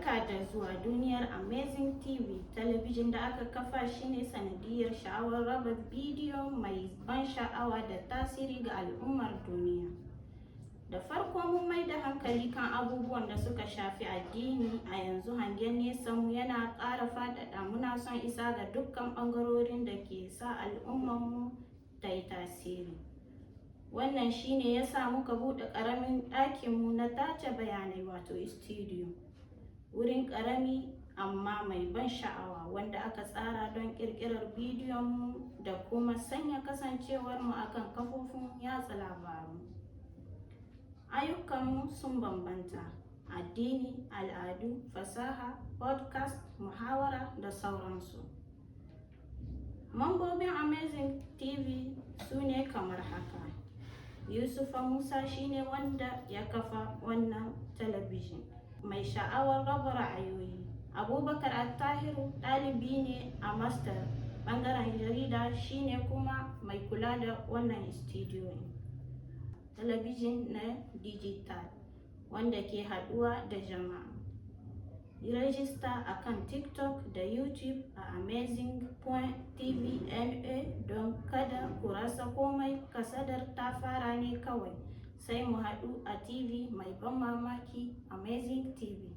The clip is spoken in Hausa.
Barka da zuwa duniyar Amazing TV, talabijin da aka kafa shi ne sanadiyar sha'awar raba bidiyo mai ban sha'awa da tasiri ga al'ummar duniya. Da farko mun mai da hankali kan abubuwan da suka shafi addini, a yanzu hangen nesanmu yana ƙara faɗaɗa, muna son isa ga dukkan ɓangarorin da ke sa al'ummarmu ta yi tasiri. Wannan shi ne ya sa muka buɗe ƙaramin ɗakinmu na tace bayanai, wato studio. Wurin ƙarami amma mai ban sha'awa wanda aka tsara don ƙirƙirar bidiyonmu da kuma sanya kasancewarmu akan kafofin yatsa labaru. Ayyukanmu sun bambanta: addini, al'adu, fasaha, podcast, muhawara da sauransu. Mambobin Amazing TV su ne kamar haka. Yusufa Musa shine wanda ya kafa wannan talabijin, mai sha'awar raba ra'ayoyi. Abubakar Attahiru ɗalibi ne a master ɓangaren jarida, shine kuma mai kula da wannan studio. Talabijin na dijital wanda ke haɗuwa da jama'a. Yi rajista a kan TikTok da YouTube a amazing.tvna don kada ku rasa komai. Kasadar ta fara ne kawai. Sai mu haɗu a TV mai ban mamaki, Amazing TV.